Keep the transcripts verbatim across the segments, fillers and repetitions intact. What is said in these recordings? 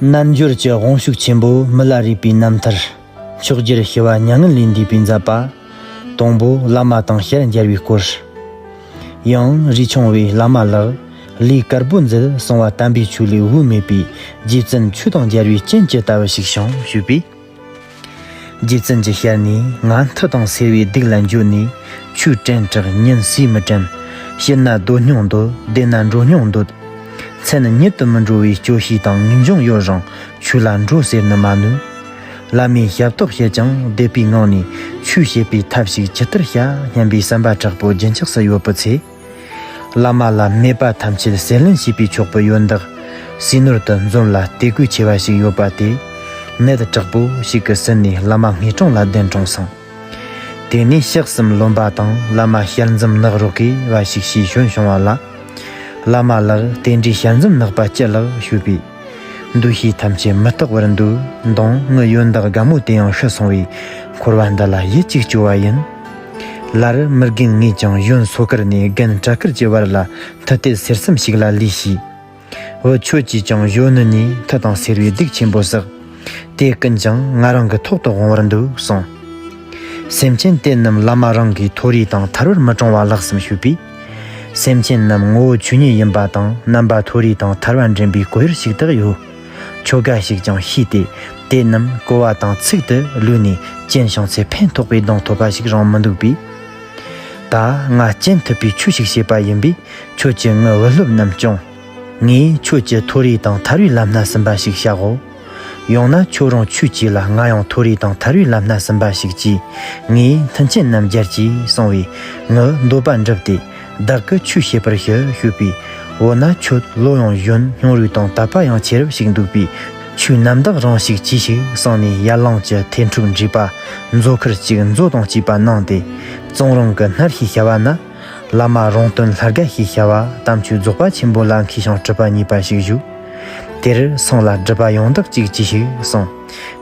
རྣལ་འབྱོར་གྱི་དབང་ཕྱུག་ཆེན་པོ་མི་ལ་རས་པའི་རྣམ་ཐར། མཆོག་གྱུར་ཞི་བ་མྱ་ངན་ལས་འདས་པའི་མཛད་པ། དང་པོ་བླ་མ་དང་ཞལ་མཇལ་བའི་སྐོར། ཡང་རས་ཆུང་བས་བླ་མ་ལགས། ལས་དཀར་པོ་མཛད་གསང་བ་དམ་པའི་ཆོས་ལས་དབུས་མེད་པའི་རྗེ་བཙུན་ཆོས་དང་མཇལ་བའི་རྐྱེན་ཇི་ལྟ་བུ་ཞིག་བྱུང་ཞུས་པས། རྗེ་བཙུན་གྱི་ཞལ་ནས། ང་མཐུ་དང་སེར་བའི་སྡིག་ལ་འགྱོད་ནས། ཆོས་དྲན་དྲག་ཉིན་སུས་མི་དྲན། ཕྱི་ན་སྡོད་སྙིང་འདོད། བདེ་ན་འགྲོ་སྙིང་འདོད། མཚན་ཉིད་དུ་མི་འགྲོ་བའི་སྐྱོ་ཤས་དང་ངེས་འབྱུང་ཡོད་རུང་ཆོས་ལ་འགྲོ་ཟེར་ནི་མ་ནུས། བླ་མས་ཞབས་ཏོག་བྱེད་ཀྱང་བདེ་པོའི་ངང་ནས་ཆོས་བྱེད་པའི་ཐབས་ཤིག་ཇི་ལྟར་བྱ་སྙམ་པའི་བསམ་པ་དྲག་པོ་རྒྱུན་ཆགས་སུ་ཡོད་པའི་ཚེ། བླ་མ་ལ་མེད་པ་ཐམས་ཅད་ཟད་ལེན་བྱེད་པའི་མཆོག་པུ་ཡོན་བདག་སྲས་ནོར་དུ་འཛོམས་ལ་དད་གུས་ཆེ་བ་ཞིག་ཡོད་པ་དེ། ནད་དྲག་པོ་ཞིག་གིས་ཟིན་ནས་བླ་མ་ངེས་འབྱུང་ལ་གདན་དྲངས་སོང་། དེ་ནས་ཕྱག་གསུམ་ལོན་པ་དང་བླ་མ་ཞལ་འཛུམ་ནག་རོག་གེ་བ་ཞིག་ཞེས་ཞུན་བྱུང་བ་ལ། བླ་མ་ལགས། དེ་འདྲའི་ཞལ་འཛུམ་ནག་པ་ཅི་ལགས་ཞུས་པས། འདུ་ཤེས་ཐམས་ཅད་མི་རྟག་པར་འདུག་མདང་ངི་ཡོན་བདག་དགའ་མོ་དེ་ཡང་ཤི་སོང་བས། འཁོར་བ་འདི་ལ་ཡིད་ཅིག་སྐྱོ་བ་ཡིན། སླར་མི་རྒན་ངས་ཀྱང་ཡོན་སོ་དཀར་ནས་རྒན་བྲག་དཀར་གྱི་བར་ལ་མཐུ་གཏད་སེར་གསུམ་ཞིག་ལ་ལུས་ཤིག་བུ་ཁྱོད་ཀྱིས་ཀྱང་གཞོན་ནུ་ནས་མཐུ་དང་སེར་བའི་སྡིག་ཆེན་པོ་བསགས། དེ་ཀུན་ཀྱང་ང་རང་གི་ཐོག་ཏུ་འོང་བར་འདུག་གསུངས། སེམས་ཅན་དེ་རྣམས་བླ་མ་རང་གིས་མཐོ་རིས་དང་ཐར་བར་མི་སྲུང་བ་ལགས་སམ་ཞུས་པས། སེམས་ཅན་རྣམས་ངོ་བོ་ཆོས་ཉིད་ཡིན་པ་དང་རྣམ་པ་མཐོ་རིས་དང་ཐར་བ་འདྲེན་པའི་གོ་ཡུལ་ཞིག་ཏུ་ཡོད། ཁྱོད་འགའ་ཞིག་ཀྱང་ཤེས་ཏེ། དེ་རྣམས་གོ་བ་དང་ཚིག་ཏུ་ལུས་ནས་སྐྱེན་བྱུང་ཚེ་ཕན་ཐོགས་པའི་གདེང་ཐོབ་པ་ཞིག་རང་མི་འདུག་པས། ད་ང་སྐྱེན་ཐུབ་པའི་ཆོས་ཤིག་བྱེད་པ་ཡིན་པས། ཁྱོད་ཀྱིས་ངའི་བུ་སློབ་རྣམས་སྐྱོངས། ངས་ཁྱོད་ཀྱི་མཐོ་རིས་དང་ཐར་བའི་ལམ་སྣ་ཟིན་པ་ཞིག་བྱའོ། ཡང་ན་ཁྱོད་རང་ཆོས་གྱིས་ལ་ང་ཡང་མཐོ་རིས་དང་ཐར་བའི་ལམ་སྣ་ཟིན་པ་ཞིག་གྱིས། ངས་མཐུན་རྐྱེན་རྣམས་སྦྱར་གྱིས་གསུང་བས། ངའི་འདོད་པ་འགྲུབ་སྟེ། བདག་གིས་ཆོས་བྱེད་པར་ཞུ་ཞུས་པས། འོ་ན་ཁྱོད་ལོ་ཡང་གཞོན། སྙིང་རུས་དང་དད་པ་ཡང་ཆེ་རབས་ཞིག་འདུག་པས། ཆོས་རྣམ་དག་རང་ཞིག་གྱིས་ཤིག་གསུངས་ནས་ཡར་ལངས་ཀྱི་ཐེ་ཕྲུག་འདྲིས་པ་མཛོ་ཁར་གཅིག་མཛོ་དང་བཅས་པ་གནང་སྟེ། བཙོང་རིང་གི་སྣར་ཞེས་བྱ་བ་ན། བླ་མ་རོང་སྟོན་ལྷ་དགའ་ཞེས་བྱ་བ་དམ་ཆོས་རྫོགས་པ་ཆེན་པོ་ལ་མཁས་ཤིང་གྲུབ་པ་བརྙེས་པ་ཞིག་བཞུགས། དེར་སོང་ལ་སྒྲུབ་པ་ཡང་དག་ཅིག་གྱིས་ཤིག་གསུངས།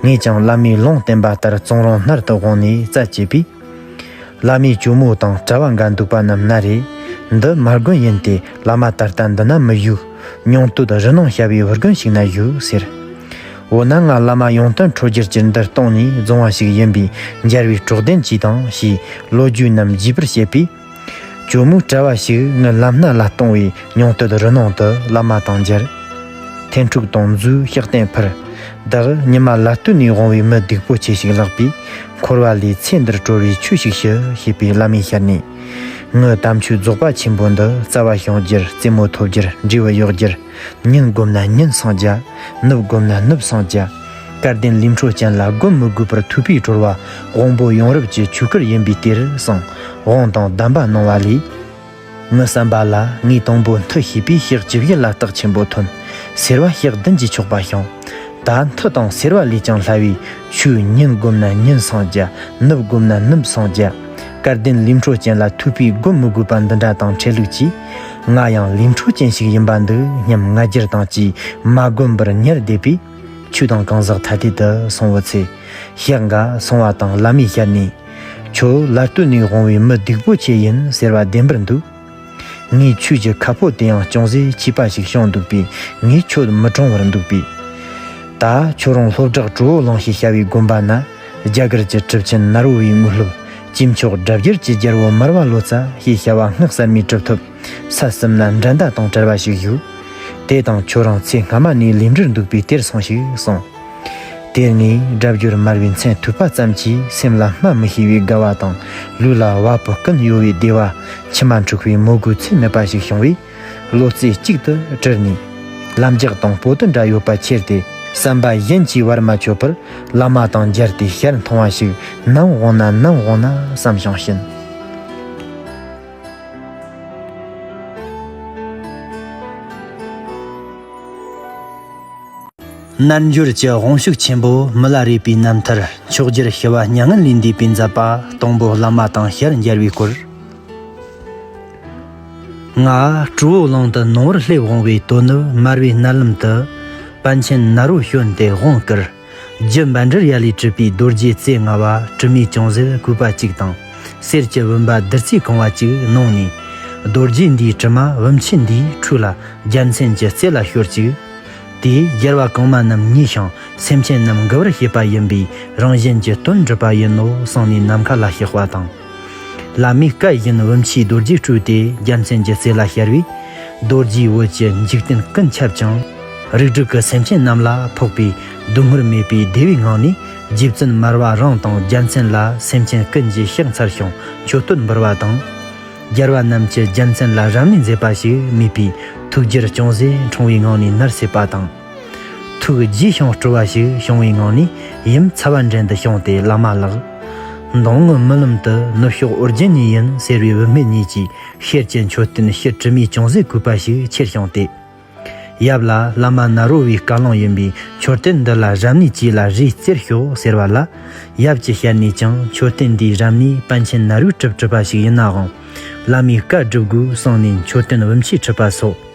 ངས་ཀྱང་བླ་མའི་ལུང་བསྟན་པ་ལྟར་བཙོང་རིང་སྣར་དུ་འོངས་ནས་རྩད་བཅད་པས། བླ་མའི་ཇོ་མོ་དང་གྲྭ་བ་འགའ་འདུག་པ་རྣམས་ན་རེ། འདི་མ་དགོན་ཡིན་ཏེ་བླ་མ་ད་ལྟ་འདི་ན་མི་བཞུགས། ཉུང་སྟོད་རི་ནང་བྱ་བའི་བུ་དགོན་ཞིག་ན་བཞུགས་ཟེར། འོ་ན་ང་བླ་མ་ཡོན་ཏན་འཕྲོད་སྦྱར་གྱི་འདིར་གཏོང་ནས་རྫོང་བ་ཞིག་ཡིན་པས་མཇལ་བའི་གྲོགས་དན་གྱིས་དང་ཞེས་ལོ་རྒྱུས་རྣམས་རྒྱས་པར་བཤད་པས། ཇོ་མོའི་གྲྭ་བ་ཞིག་ངའི་ལམ་སྣ་ལ་གཏོང་བས་ཉུང་སྟོད་རི་ནང་དུ་བླ་མ་དང་མཇལ། ཐེན་ཕྲུག་དང་མཛོའི་ཕྱག་རྟེན་ཕུལ། བདག་ཉི་མ་ལ་སྟོད་ནས་འོང་བའི་མི་སྡུག་པོ་ཆེ་ཞིག་ལགས་པས། འཁོར་བ་ལས་ཚེ་འདིར་གྲོལ་བའི་ཆོས་ཤིག་ཞུ་ཞེས་པའི་བླ་མའི་ཞལ་ནས། ངའི་དམ་ཆོས་རྫོགས་པ་ཆེན་པོ་འདི་རྩ་བ་ཤིང་བརྒྱུད་རྩེ་མོ་ཐོབ་རྒྱུར་འབྲས་བུ་གཡོག་རྒྱུར། ཉིན་བསྒོམས་ན་ཉིན་སངས་རྒྱ། ནུབ་བསྒོམས་ན་ནུབ་སངས་རྒྱ། སྐལ་ལྡན་ལས་འཕྲོ་ཅན་ལ་བསྒོམ་མི་དགོས་པར་ཐུབ་པས་གྲོལ་བ་དབང་པོ་ཡོངས་རབ་ཀྱི་ཆོས་སྐུར་ཡིན་པའི་དེར་གསུངས། དབང་དང་གདམས་པ་གནང་བ་ལས། ངའི་བསམ་པ་ལ་ངས་དང་པོ་མཐུ་ཤེས་པས་ཕྱག་བཅུ་བཞི་ལ་རྟགས་ཆེན་པོ་ཐོན། སེར་བ་ཕྱག་བདུན་གྱིས་ཆོག་པ་བྱུང་། ད་མཐུ་དང་སེར་བ་ལས་ཀྱང་སླ་བའི་ཆོས་ཉིན་བསྒོམས་ན་ཉིན་སངས་རྒྱ། ནུབ་བསྒོམས་ན་ནུབ་སངས་རྒྱ། སྐལ་ལྡན་ལས་འཕྲོ་ཅན་ལ་ཐུབ་པས་བསྒོམ་མི་དགོས་པ་འདི་འདྲ་དང་འཕྲད་ལུགས་ཀྱིས། ང་ཡང་ལས་འཕྲོ་ཅན་ཞིག་ཡིན་པ་འདུག་སྙམ་ང་རྒྱལ་དང་བཅས་མ་བསྒོམ་པར་ཉལ་བསྡད་པས། ཆོས་དང་གང་ཟག་ཐ་དད་དུ་སོང་བའི་ཚེ། ཞག་འགའ་སོང་བ་དང་བླ་མའི་ཞལ་ནས། ཁྱོད་ལ་སྟོད་ནས་འོང་བའི་མི་སྡུག་པོ་ཆེ་ཡིན་ཟེར་བ་བདེན་པར་འདུག་ངས་ཁྱོད་ཀྱི་ཁ་ཕོ་དེ་ཡང་ཅུང་ཟད་ཆད་པ་ཞིག་བྱུང་འདུག་པས་ངས་ཁྱོད་མི་གྲོངས་བར་འདུག་པས། ད་ཁྱོད་རང་སློབ་གྲྭ་གྲུ་བོ་གླིང་ཞེས་བྱ་བའི་དགོན་པ་ན་རྒྱ་གར་གྱི་གྲུབ་ཆེན་ནཱ་རོ་བའི་དངོས་སློབ་སྐྱེས་མཆོག་སྒྲ་བསྒྱུར་གྱི་རྒྱལ་པོ་མར་པ་ལོ་ཙཱ་ཞེས་བྱ་བ་སྔགས་གསར་མའི་གྲུབ་ཐོབ་ས་གསུམ་ན་འགྲན་ཟླ་དང་བྲལ་བ་ཞིག་བཞུགས། དེ་དང་ཁྱོད་རང་ཚེ་སྔ་མ་ནས་ལས་འབྲེལ་འདུག་པས་དེར་སོང་ཞིག་གསུངས། དེར་ངས་སྒྲ་བསྒྱུར་མར་པའི་མཚན་ཐོས་པ་ཙམ་གྱིས་སེམས་ལ་སྨྲ་མི་ཤེས་པའི་དགའ་བ་དང་ལུས་ལ་བ་སྤུ་ཀུན་གཡོ་བའི་བདེ་བ་མཆི་མ་འཁྲུགས་པའི་མོས་གུས་ཚད་མེད་པ་ཞིག་བྱུང་བས། བློ་རྩེ་གཅིག་ཏུ་དྲིལ་ནས། ལམ་རྒྱགས་དང་པོ་ཏི་འདྲ་ཡོད་པ་ཁྱེར་ཏེ་བསམ་པ་གཞན་གྱིས་བར་མ་ཆོད་པར་བླ་མ་དང་མཇལ་ཏེ་ཞལ་མཐོང་བ་ཞིག་ནམ་འོང་ན་ནམ་འོང་ན་བསམ་བྱུང་ཞིང་། རྣལ་འབྱོར་གྱི་དབང་ཕྱུག་ཆེན་པོ་མི་ལ་རས་པའི་རྣམ་ཐར། མཆོག་གྱུར་ཞི་བ་མྱ་ངན་ལས་འདས་པའི་མཛད་པ་དང་པོ་བླ་མ་དང་ཞལ་མཇལ་བའི་སྐོར། ང་གྲུ་བོ་གླིང་དུ་ནང་བར་སླེབས་འོང་བའི་དོན་ནི་མར་པའི་མནལ་ལམ་དུ་པཎ་ཆེན་ནཱ་རོ་བྱོན་ཏེ་དབང་བསྐུར། རྒྱུ་འབའ་འབྲེལ་ཡ་ལས་གྲུབ་པའི་རྡོ་རྗེ་རྩེ་ལྔ་པ་དྲི་མེད་ཅུང་ཟད་བཀོད་པ་གཅིག་དང་། གསེར་གྱི་བུམ་པ་བདུད་རྩིས་གང་བ་གཅིག་གནང་ནས། རྡོ་རྗེ་འདིའི་དྲི་མ་བུམ་ཆེན་འདིའི་ཁྲོད་ལ་རྒྱལ་མཚན་གྱི་རྩེ་ལ་ཤོར་ཅིག་དེས་རྒྱལ་བ་གོང་མ་རྣམས་ཉེས་ཤིང་སེམས་ཅན་རྣམས་མགུ་བར་བྱེད་པ་ཡིན་པས་རང་གཞན་གྱི་དོན་སྒྲུབ་པ་ཡིན་ནོ་གསུངས་ནས་ནམ་མཁའ་ལ་གཤེགས་པ་དང་། བླ་མས་བཀའ་བཞིན་བུམ་ཆུའི་རྡོ་རྗེ་སྤྲུལ་ཏེ་རྒྱལ་མཚན་གྱི་རྩེ་ལ་ཤར་བས། རྡོ་རྗེའི་འོད་ཀྱིས་འཇིག་རྟེན་ཀུན་ཁྱབ་ཅིང་། རིགས་དྲུག་གི་སེམས་ཅན་རྣམས་ལ་ཕོག་པས་སྡུག་བསྔལ་མེད་པའི་བདེ་བའི་ངང་ནས་རྗེ་བཙུན་མར་པ་རང་དང་རྒྱལ་མཚན་ལ་སེམས་ཅན་ཀུན་གྱིས་ཕྱག་འཚལ་ཞིང་མཆོད་བསྟོད་འབུལ་བ་དང་། རྒྱལ་བ་རྣམས་ཀྱིས་རྒྱལ་མཚན་ལ་རབ་གནས་མཛད་པ་ཞིག་མེད་པས་ཐུགས་རྒྱུད་ཅུང་ཟད་འཁྲུངས་པའི་ངང་ནས་མནར་སྲིད་པ་དང་། ཐུགས་དགྱེས་ཤིང་སྤྲོ་བ་ཞིག་བྱུང་བའི་ངང་ནས་ཡུམ་ཚ་བ་འདྲེན་དུ་བྱུང་སྟེ་བླ་མ་ལགས། མདང་ངི་རྨི་ལམ་དུ་ནུབ་ཕྱོགས་ཨོ་རྒྱན་གཉིས་ཡིན་ཟེར་བའི་བུད་མེད་གཉིས་ཀྱིས་ཤེལ་གྱི་མཆོད་རྟེན་ཕྱི་དྲི་མས་ཅུང་ཟད་བཀོད་པ་ཞིག་ཁྱེར་བྱུང་སྟེ། ཡབ་ལ་བླ་མ་ནཱ་རོ་བའི་བཀའ་ལུང་ཡིན་པས་མཆོད་རྟེན་འདི་ལ་རབ་གནས་ཅིག་ལ་རས་བཙིར་ཤོག་ཟེར་བ་ལ། ཡབ་ཀྱི་ཞལ་ནས་ཀྱང་མཆོད་རྟེན་འདིའི་རབ་གནས་པཎ་ཆེན་ནཱ་རོས་གྲུབ་གྲུབ་པ་ཞིག་ཡིན་ནའང་། བླ་མའི་བཀའ་སྒྲུབ་དགོས་གསུངས་ནས་མཆོད་རྟེན་བུམ་ཆུས་གྲུབ་པ་སོགས།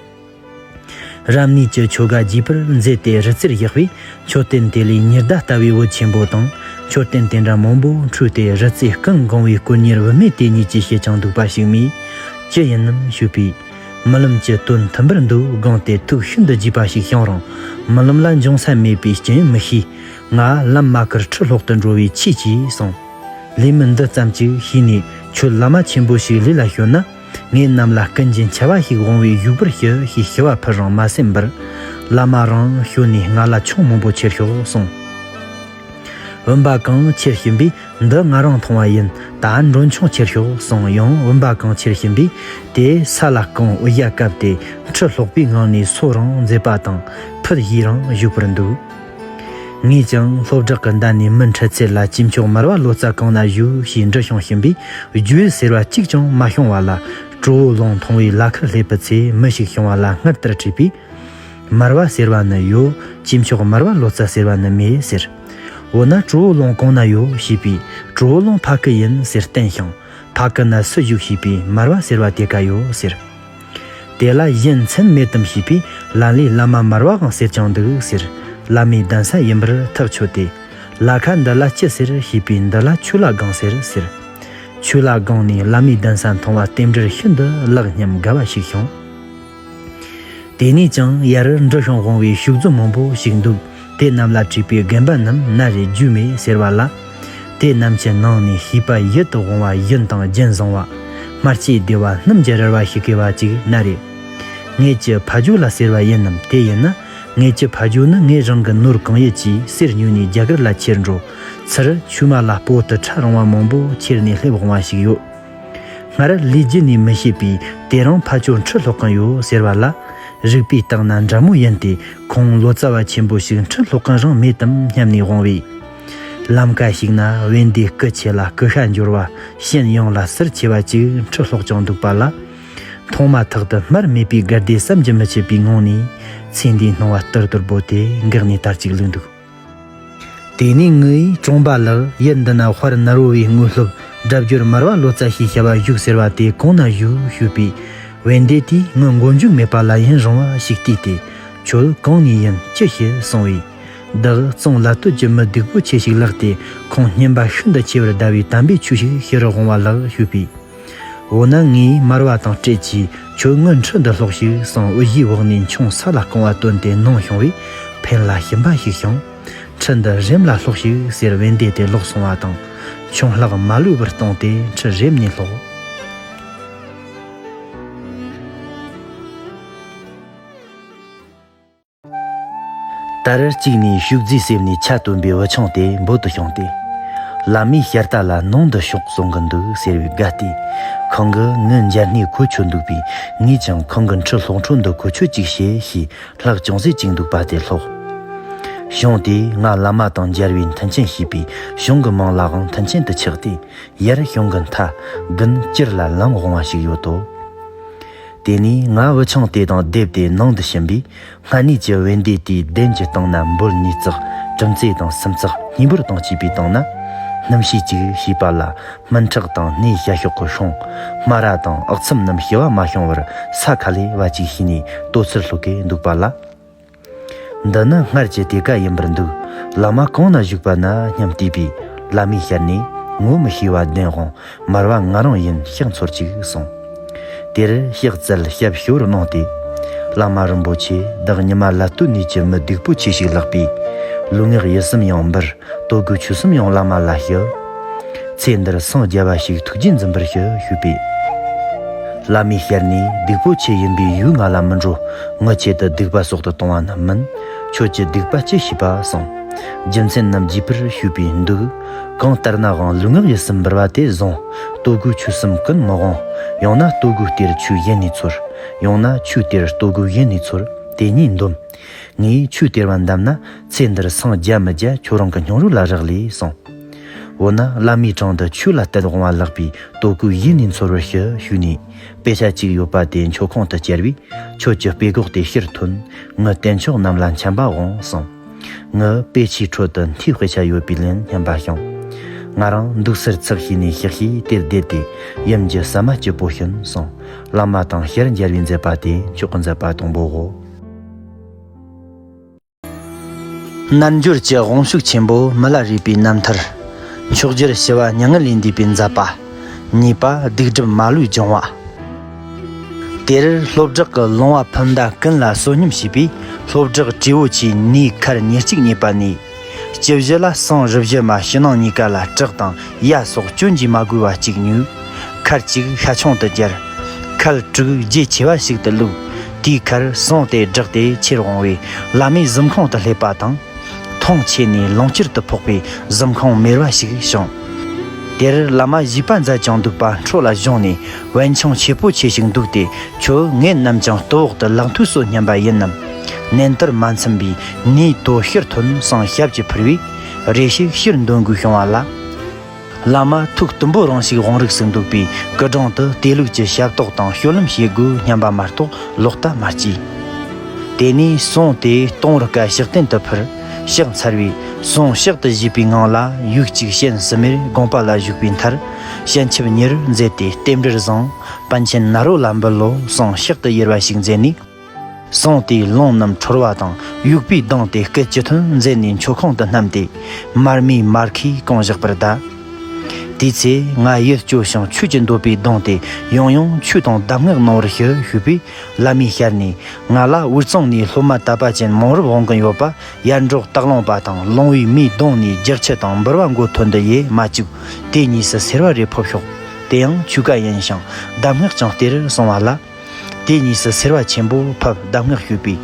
རབ་གནས་ཀྱི་ཆོ་ག་རྒྱས་པར་མཛད་དེ་རི་རྩེར་བཞག་པས་མཆོད་རྟེན་དེ་ལས་ཉི་ཟླ་ལྟ་བུའི་འོད་ཆེན་པོ་དང་མཆོད་རྟེན་དེ་འདྲ་མང་པོ་འཕྲོས་ཏེ་རི་རྩེ་ཀུན་གང་བའི་དཀོན་གཉེར་བུད་མེད་དེ་གཉིས་ཀྱིས་བཤད་ཀྱང་འདུག་པ་ཞིག་མས། ཅི་ཡིན་ནམ་ཞུས་པས། རྨི་ལམ་གྱི་དོན་མཐུན་པར་འདུག་དགོངས་ཏེ་ཐུགས་ཤིན་ཏུ་དགྱེས་པ་ཞིག་བྱུང་རུང་། རྨི་ལམ་ལ་འབྱུང་ས་མེད་པས་རྐྱེན་མི་ཤེས། ང་ལམ་མ་བཀར་ཁྲི་སློག་ཏུ་འགྲོ་བའི་ཆས་ཀྱིས་གསུངས། ལས་མི་འདི་ཙམ་ཅིག་བྱས་ནས་ཁྱོད་བླ་མ་ཆེན་པོ་ཞིག་ལས་ལ་ཞོན་ན། ངེད་རྣམས་ལ་ཀུན་གྱི་འཆི་བ་ཞིག་འོང་བའི་བཞུགས་པར་ཞུ་ཞེས་ཞུ་བ་ཕུལ་རུང་མ་གསན་པར། བླ་མ་རང་ཞོན་ནས་ང་ལ་ཆང་མང་པོ་ཁྱེར་ཤོག་གསུངས། བུམ་པ་གང་ཁྱེར་བཞིན་པས་འདི་ང་རང་འཐུང་བ་ཡིན། ད་མགྲོན་ཆང་ཁྱེར་ཤོག་གསུངས། ཡང་བུམ་པ་གང་ཁྱེར་བཞིན་པས་དེ་ས་ལ་བཀང་འུ་ཡ་བཀབ་སྟེ་ཁྲི་སློག་པའི་ངང་ནས་སོ་རང་མཛད་པ་དང་ཕུད་བཞེས་རང་བཞུགས་པར་འདུག་ངས་ཀྱང་སློབ་གྲོགས་ཀྱི་མདའ་ནས་མི་འཕྲད་ཚད་ལ་ཅི་མཆོག་མར་པ་ལོ་ཙཱ་གང་ན་བཞུགས་ཞེས་འདྲི་བྱུང་བཞིན་པས་རྒྱུས་ཟེར་བ་གཅིག་ཀྱང་མ་བྱུང་བ་ལ་གྲོ་བོ་ལུང་མཐོང་བའི་ལ་ཁར་སླེབས་པའི་ཚེ་མི་ཞིག་བྱུང་བ་ལ་སྔར་ལྟར་དྲིས་པས། མར་པ་ཟེར་བ་ནི་ཡོད། ཅི་མཆོག་མར་པ་ལོ་ཙཱ་ཟེར་བ་ནི་མེད་ཟེར། འོ་ན་གྲོ་བོ་ལུང་གང་ན་ཡོད་ཞེས་པས་གྲོ་བོ་ལུང་ཕ་གི་ཡིན་ཟེར་བསྟན་ཞིང་ཕ་གི་ན་སུ་བཞུགས་ཞེས་པས་མར་པ་ཟེར་བ་དེ་ཀ་ཡོད་ཟེར། དེ་ལ་གཞན་མཚན་མེད་དམ་ཞེས་པས་ལ་ལས་བླ་མ་མར་པའང་ཟེར་ཀྱང་འདུག་ཟེར། བླ་མའི་གདན་ས་ཡིན་པར་ཐག་ཆོད་དེ། ལ་ཁ་འདི་ལ་ཅི་ཟེར་ཞེས་པས་འདི་ལ་ཆོས་ལ་སྒང་ཟེར་ཟེར། ཆོས་ལ་སྒང་ནས་བླ་མའི་གདན་ས་མཐོང་བ་རྟེན་འབྲེལ་ཤིན་ཏུ་ལེགས་སྙམ་དགའ་བ་ཞིག་བྱུང་། དེ་ནས་ཀྱང་ཡར་འབྲི་ཤོང་དབང་བའི་ཤུག་རྫི་མང་པོ་ཞིག་འདུག་དེ་རྣམས་ལ་དྲིས་པས་རྒན་པ་རྣམས་ན་རེ་རྒྱུས་མེད་ཟེར་བ་ལ། དེ་རྣམས་ཀྱི་ནང་ནས་ཤེས་པ་ཡིད་དུ་འོང་བ་བཞིན་དང་རྒྱན་བཟང་བ། སྨྲ་ལྕེ་བདེ་བ་སྣུམ་གྱི་རལ་བ་ཞིག་གི་བ་ཅིག་ན་རེ། ངེད་ཀྱི་ཕ་ཇོ་ལ་ཟེར་བ་ཡིན་ནམ་དེ་ཡིན་ན། ངེད་ཀྱི་ཕ་ཇོ་ནི་ངེད་རང་གི་ནོར་གང་ཡོད་ཀྱིས་གསེར་ཉོས་ནས་རྒྱ་གར་ལ་ཁྱེར་འགྲོ། ཚུར་ཆུ་མ་ལ་སྤོ་དུ་ཁྲ་རིང་བ་མང་པོ་ཁྱེར་ནས་སླེབས་འོང་བ་ཞིག་ཡོད། སྔར་ལས་རྒྱུ་ནས་མི་ཤེས་པས་དེ་རིང་ཕ་ཇོ་ཁྲི་སློག་གིན་ཡོད་ཟེར་བ་ལ། རིག་པའི་སྟེང་ན་འདྲ་མོ་ཡིན་ཏེ་ཁོང་ལོ་ཙཱ་བ་ཆེན་པོ་ཞིག་ཁྲི་སློག་གིན་རང་མེད་དམ་སྙམ་ནས་འོང་བས། ལམ་ཁ་ཞིག་ན་བན་དེ་སྐུ་ཆེ་ལ་སྐུ་ཤ་འབྱོར་བ་ཞན་ཡང་ལ་ཟུར་ཆེ་བ་ཅིག་ཁྲི་སློག་ཀྱང་འདུག་པ་ལ། མཐོང་མ་ཐག་ཏུ་སྨྲར་མེད་པའི་དགའ་བདེ་བསམ་གྱིས་མི་ཁྱབ་པའི་ངང་ནས་ཚེ་འདིའི་སྣང་བ་ཏིར་ཏིར་བོར་ཏེ་འགག་ནས་དར་ཅིག་ལུས་འདུག་དེ་ནས་ངའི་གྲོང་པ་ལགས། ཡུལ་འདི་ན་དཔལ་ནཱ་རོ་བའི་དངོས་སློབ་སྒྲ་བསྒྱུར་མར་པ་ལོ་ཙཱ་ཞེས་བྱ་བ་བཞུགས་ཟེར་བ་དེ་གང་ན་བཞུགས་ཞུས་པས། བན་དེ་དེས་ངི་མགོ་མཇུག་མེད་པ་ལ་ཡུན་རིང་བ་ཞིག་བལྟས་ཏེ། ཁྱོད་གང་ནས་ཡིན་ཅི་བྱེད་གསུང་བས། བདག་གཙང་ལ་སྟོད་ཀྱི་མི་སྡུག་པོ་ཆེ་ཞིག་ལགས་ཏེ་ཁོང་སྙན་པ་ཤིན་ཏུ་ཆེ་བར་གདའ་བའི་དམ་པའི་ཆོས་ཤིག་ཞུ་རུ་འོང་བ་ལགས་ཞུས་པས། འོ་ན་ངས་མར་པ་དང་སྤྲད་ཀྱིས་ཁྱོད་ངི་ཁྲི་འདི་སློག་ཞིག་གསུངས། དབུ་གཞིའི་འོག་ནས་མཆོང་ས་ལ་བཀང་བ་བཏོན་ཏེ་ནང་བྱུང་བས་ཕན་ལ་ཞིམ་པ་ཞིག་བྱུང་། ཁྲི་འདི་རིམ་ལ་སློག་ཞིག་ཟེར་བན་དེ་དེ་ལོག་སོང་བ་དང་། མཆོང་ལྷག་མ་ལུས་པར་བཏང་སྟེ་ཁྲི་རིམ་ནས་སློག་དར་གཅིག་ནས་ཤུག་རྫིས་གསེབ་ནས་ཆ་བཏོན་པའི་བུ་ཆུང་དེ་འབོད་དུ་བྱུང་སྟེ། བླ་མའི་ཞལ་ལྟ་ལ་ནང་དུ་ཤོག་གསུང་གི་འདུག་ཟེར་བའི་དགའ་སྟེ། ཁོང་གིས་ངི་འཇར་སྣའི་གོ་ཆོད་འདུག་པས་ངས་ཀྱང་ཁོང་གི་ཁྲི་སློག་འཕྲོ་འདི་གོ་ཆོད་ཅིག་བྱེད་ཞེས་ལྷག་ཅུང་ཟད་ཅིག་འདུག་པ་དེ་སློག་གཞུང་དེས་ང་བླ་མ་དང་མཇལ་བའི་མཐུན་རྐྱེན་བྱས་པས་གཞུང་གི་མིང་ལའང་མཐུན་རྐྱེན་དུ་ཆགས་ཏེ། ཡར་གཞུང་གི་མཐའ་དགུན་སྤྱིར་ལ་ལམ་དབང་བ་ཞིག་ཡོད་དོ། དེ་ནས་ང་བུ་ཆུང་དེ་དང་བསྡེབས་ཏེ་ནང་དུ་ཕྱིན་པས། སྔ་ནས་ཀྱི་བན་དེ་དེའི་གདན་གྱི་སྟེང་ན་འབོལ་ཉིས་བརྩེགས་གྲུམ་ཙེ་དང་སུམ་བརྩེགས་སྙིང་འབུར་དང་བཅས་པའི་སྟེང་ན། སྣུམ་ཕྱེ་གཅིག་ཞེས་པ་ལ་སྨིན་ཕྲག་དང་སྣའི་བྱ་ཤོག་གི་སྲུང་། སྨ་ར་དང་ཨག་ཚོམ་རྣམས་ཞུ་བ་མ་བྱུང་བར་ས་ཁ་ལས་བ་གཅིག་ཤེས་ནས་ལྟོ་ཚུར་སློག་གེ་འདུག་པ་ལ། འདི་ནི་སྔར་གྱི་དེ་ཀ་ཡིན་པར་འདུག་བླ་མ་གང་ན་བཞུགས་པ་ན་སྙམ་བལྟས་པས། བླ་མའི་ཞལ་ནས་ངོ་མི་ཤེས་པ་བདེན་དབང་མར་པ་ང་རང་ཡིན་ཕྱག་འཚོལ་ཅིག་གསུངས། དེར་ཕྱག་བཙལ་ཞབས་ཞུ་བར་གནང་སྟེ། བླ་མ་རིན་པོ་ཆེ། བདག་ཉི་མ་ལ་སྟོད་ནས་ཀྱི་མི་སྡིག་པོ་ཆེ་ཞིག་ལགས་པས། ལུས་ངག་ཡིད་གསུམ་ཡང་འབུལ། དོ་གུ་ཆོས་གསུམ་ཡང་བླ་མ་ལ་ཞུ། ཚེ་འདིར་སངས་རྒྱ་བ་ཞིག་ཐུགས་རྗེས་འཛིན་པར་ཞུ་ཞུས་པས། བླ་མའི་ཞལ་ནས། སྡིག་པོ་ཆེ་ཡིན་པས་ཡུལ་ང་ལ་མི་འགྲོ། ངི་ཆེད་དུ་སྡིག་པ་སོགས་དུ་གཏོང་བ་རྣམས་མིན། ཁྱོད་ཀྱི་སྡིག་པ་ཅི་ཞེས་པ་གསུངས། རྒྱུ་མཚན་རྣམས་རྒྱས་པར་ཞུས་པས་འདུག། གང་ལྟར་ནའང་ལུས་ངག་ཡིད་གསུམ་འབུལ་བ་དེ་བཟང་། དོ་གུ་ཆོས་གསུམ་ཀུན་མི་དབང་། ཡང་ན་དོ་གུ་གཏེར་ཆོས་གཞན་ནས་འཚོལ། ཡང་ན་ཆོས་གཏེར་དོ་གུ་གཞན་ནས་འཚོལ། དེ་གཉིས་འདོམས། ངས་ཆོས་སྟེར་བ་འདམ་ན་ཚེ་འདིར་སངས་རྒྱ་མི་རྒྱ་ཁྱོད་རང་གི་སྙིང་རུས་ལ་རག་ལས་གསུངས། འོ་ན་བླ་མའི་དྲུང་དུ་ཆོས་ལ་གཏད་དབང་བ་ལགས་པས་དོ་གུ་ཡིད་ནས་འཚོལ་བར་ཞུ་ཞུས་ནས། དཔེ་ཆ་གཅིག་ཡོད་པ་དེ་མཆོད་ཁང་དུ་བསྐྱལ་བས། ཁྱོད་ཀྱི་དཔེ་སྒོག་དེ་ཕྱིར་ཐོན། ངི་བསྟན་མཆོག་རྣམས་ལ་འཆམ་པ་འོང་གསུངས། ངི་དཔེ་ཆའི་ཁྲོད་དུ་མཐའི་དཔེ་ཆ་ཡོད་པའི་ལན་སྙམ་པ་བྱུང་། ང་རང་འདུག་སར་ཚགས་ཤེས་ནས་ཞག་ཤས་དེར་བསྡད་དེ། ཡུམ་གྱི་ཟ་མ་སྐྱིད་པོ་བྱིན་གསུངས། བླ་མ་དང་ཞལ་མཇལ་བའི་མཛད་པ་དེ་མཆོག་གི་མཛད་པ་དང་པོའོ། རྣལ་འབྱོར་གྱི་དབང་ཕྱུག་ཆེན་པོ་མི་ལ་རས་པའི་རྣམ་ཐར། མཆོག་གྱུར་ཞི་བ་མྱ་ངན་ལས་འདས་པའི་མཛད་པ། གཉིས་པ་སྡིག་སྒྲིབ་མ་ལུས་སྦྱོང་བ། དེར་སློབ་བྲག་གི་ལུང་བ་ཕུ་མདའ་ཀུན་ལ་བསོད་སྙོམས་བྱས་པས། སློབ་བྲག་སྤྲེའུ་ཆུའི་ནུས་མཁར་ཉེར་གཅིག་རྙེད་པ་ནས། སྤྱི་བཞི་ལ་ཟངས་རི་བཞི་མ་ཕྱི་ནང་གཉིས་ཀ་ལ་བྲག་དང་ཡ་སོགས་སྐྱོན་གྱིས་མ་གོས་པ་གཅིག་ཉོས། མཁར་གཅིག་ཤ་ཆུང་དུ་བརྒྱབ། ཁལ་དྲུག་རྒྱ་ཆེ་བ་ཞིག་ཏུ་བླུགས། དེའི་ཁར་ཟངས་དེ་བསྒྲགས་ཏེ་ཆེར་འོང་བས། བླ་མའི་གཟིམ་ཁང་དུ་སླེབས་པ་དང་། མཐོངས་ཆེ་ནས་ལོངས་སྤྱོད་དུ་ཕོག་པའི་གཟིམ་ཁང་མེར་བ་ཞིག་བྱུང་། དེར་བླ་མ་བཞེས་པ་མཛད་ཀྱང་འདུག་པ་འཕྲོ་ལ་བཞེངས་ནས། བན་ཆུང་ཆེ་པོ་ཆེ་ཞིག་འདུག་སྟེ། ཁྱོད་ངེད་རྣམས་ཀྱང་སྟོད་འོག་ཏུ་ལག་མཐུད་སོ་སྙམ་པ་ཡིན་ནམ། ནན་ཏུར་མ་འཚམས་པས་ངའི་དོ་ཕྱིར་ཐོན་གསུངས། ཞབས་ཀྱིས་ཕུལ་བས། རེ་ཞིག་ཕྱིར་འདོན་དགོས་བྱུང་བ་ལ། བླ་མ་ཐུགས་དུམ་བུ་རིང་ཞིག་དབང་རིགས་སུ་འདུག་པས། སྐུ་དྲུང་དུ་དེ་ལུགས་ཀྱི་ཞབས་ཏོག་དང་སྤྱོད་ལམ་བྱེད་དགོས་སྙམ་པ་མ་གཏོགས་ལོག་ལྟ་མ་སྐྱེས། དེ་ནས་ཟངས་དེ་སྟོང་རི་ཀ་ཕྱག་རྟེན་དུ་ཕུལ། ཕྱག་འཚལ་བས། ཟངས་ཕྱག་ཏུ་བཞེས་པའི་ངང་ལ་ཡུག་གཅིག་སྤྱན་ཟུམ་མེར་དགོངས་པ་ལ་བཞུགས་པའི་མཐར། སྤྱན་ཆབ་གཉིས་མཛད་དེ། རྟེན་འབྲེལ་བཟང་། པཎ་ཆེན་ནཱ་རོ་ལ་འབུལ་ལོ་གསུངས། ཕྱག་ཏུ་གཡེར་བ་ཞིག་མཛད་ནས། ཟངས་དེའི་རླུང་རྣམས་འཕྲོ་བ་དང་། ཡུག་པའི་གདངས་དེ་སྐད་ཅི་ཐོན་མཛད་ནས་མཆོད་ཁང་དུ་བསྣམས་ཏེ། མར་མེའི་མར་ཁུས་གང་བཞག་པར་གདའ། དེའི་ཚེ་ང་ཡིད་སྐྱོ་ཞིང་ཆོས་ཀྱི་འདོད་པའི་གདངས་དེ་ཡང་ཡང་ཆོས་དང་གདམས་ངག་གནང་བར་ཞུ་ཞུས་པས། བླ་མའི་ཞལ་ནས། ང་ལ་དབུས་གཙང་ནས་སློབ་མ་དད་པ་ཅན་མང་རབས་འོང་གིན་ཡོད་པ། ཡར་འབྲོག་སྟག་ལུང་པ་དང་ལུང་བའི་མིའི་གདོང་ནས་རྒྱག་ཆུ་དང་འབུལ་བ་མགོ་ཐོན་དུ་ཡེ་མ་བཅུག། དེ་གཉིས་སུ་སེར་བ་རེ་ཕོབ་ཤོག། དེ་ཡང་ཆོས་བཀའ་ཡིན་ཞིང་གདམས་ངག་ཀྱང་སྟེར་གསུང་བ་ལ། དེ་གཉིས་སུ་སེར་བ་ཆེན་པོ་ཕབ། གདམས་ངག་ཞུས་པས།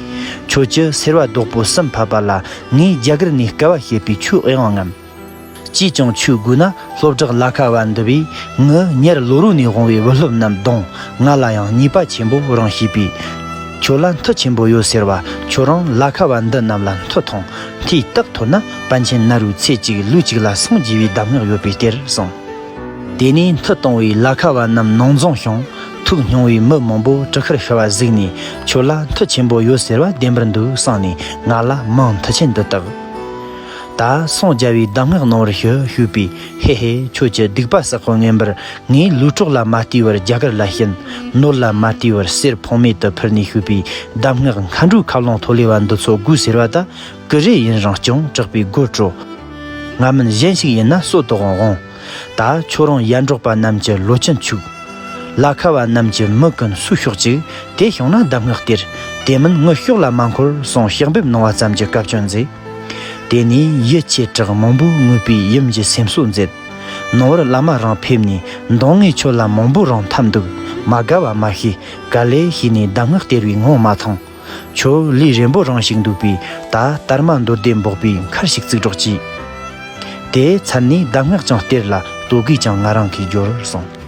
ཁྱོད་ཀྱི་སེར་བ་རྡོག་པོ་གསུམ་ཕབ་པ་ལ་ངས་རྒྱ་གར་ནས་དཀའ་བ་སྤྱད་པའི་ཆོས་ཨེ་འོང་ངམ། ཅིས་ཀྱང་ཆོས་དགོས་ན་སློབ་བྲག་ལ་ཁ་བ་འདི་བས། ངི་ཉེར་ལོ་རོ་ནས་འོང་བའི་བུ་སློབ་རྣམས་གདོང་ང་ལ་ཡང་ཉེས་པ་ཆེན་པོ་རང་བྱས་པས། ཁྱོད་ལ་མཐུ་ཆེན་པོ་ཡོད་ཟེར་བ། ཁྱོད་རང་ལ་ཁ་བ་འདི་རྣམས་ལ་མཐུ་ཐོངས། མཐུའི་རྟགས་ཐོན་ན་པཎ་ཆེན་ནཱ་རོའི་ཚེ་གཅིག་ལུས་གཅིག་ལ་སངས་རྒྱས་པའི་གདམས་ངག་ཡོད་པའི་གཏེར་གསུངས། དེ་ནས་མཐུ་གཏོང་བའི་ལ་ཁ་བ་རྣམས་ནང་འཛོམས་ཤིང་། ཐུགས་སྙིང་བའི་མི་མང་པོ་གྲུ་ཁར་ཤི་བ་གཟིགས་ནས། ཁྱོད་ལ་མཐུ་ཆེན་པོ་ཡོད་ཟེར་བ་བདེན་པར་འདུག་གསུངས་ནས་ང་ལ་མིང་མཐུ་ཆེན་འདི་བཏགས། ད་སངས་རྒྱ་བའི་གདམས་ངག་གནང་བར་ཞུ་ཞུས་པས། ཧེ་ཧེ། ཁྱོད་ཀྱི་སྡིག་པ་བསགས་པ་ངན་པར་ངས་ལུས་གྲོགས་ལ་མ་ལྟོས་པར་རྒྱ་གར་ལ་ཕྱིན། ནོར་ལ་མ་ལྟོས་པར་གསེར་ཕངས་མེད་དུ་ཕུལ་ནས་ཞུས་པས། གདམས་ངག་མཁའ་འགྲོའི་ཁ་རླངས་ཐོག་ལས་པ་འདི་ཚོ་དགོས་ཟེར་བ་ད། ཀུ་རེ་ཡིན་རུང་ཀྱང་དྲག་པོའི་དགོད་བྲོ། ང་མིན་གཞན་ཞིག་ཡིན་ན་སྲོད་དུ་འོང་འོང་། ད་ཁྱོད་རང་ཡར་འབྲོག་པ་རྣམས་ཀྱི་ལོ་ཆེན་ཆུག། ལ་ཁ་བ་རྣམས་ཀྱི་མི་ཀུན་སུ་ཤོག་ཅིག། དེ་བྱུང་ན་གདམས་ངག་སྟེར། དེ་མིན་ངི་ཤོག་ལ་མ་འཁོར་གསུངས། ཕྱག་འབེབས་གནང་བ་ཙམ་གྱིས་བཀའ་བཀྱོན་མཛད། དེ་ནས་ཡིད་ཆེས་དྲག་མང་པོས་ངུས་པའི་ཡུམ་གྱི་སེམས་གསོ་མཛད། ནངས་པར་བླ་མ་རང་ཕེབས་ནས་མདང་ངས་ཁྱོད་ལ་མང་པོ་རང་འཐམས་འདུག། མ་དགའ་བ་མ་ཤེས། ག་ལེ་ཤེས་ནས་གདམས་ངག་སྟེར་བའི་ངོ་མ་མཐོང་། ཁྱོད་ལུས་རན་པོ་རང་ཞིག་འདུག་པས། ད་དར་མ་མདོ་སྡེ་འབོག་པའི་མཁར་ཞིག་བརྩིགས་རོགས་གྱིས། དེ་ཚར་ནས་གདམས་ངག་ཀྱང་སྟེར་ལ། དོ་གུས་ཀྱང་ང་རང་གིས་སྦྱོར་གསུངས།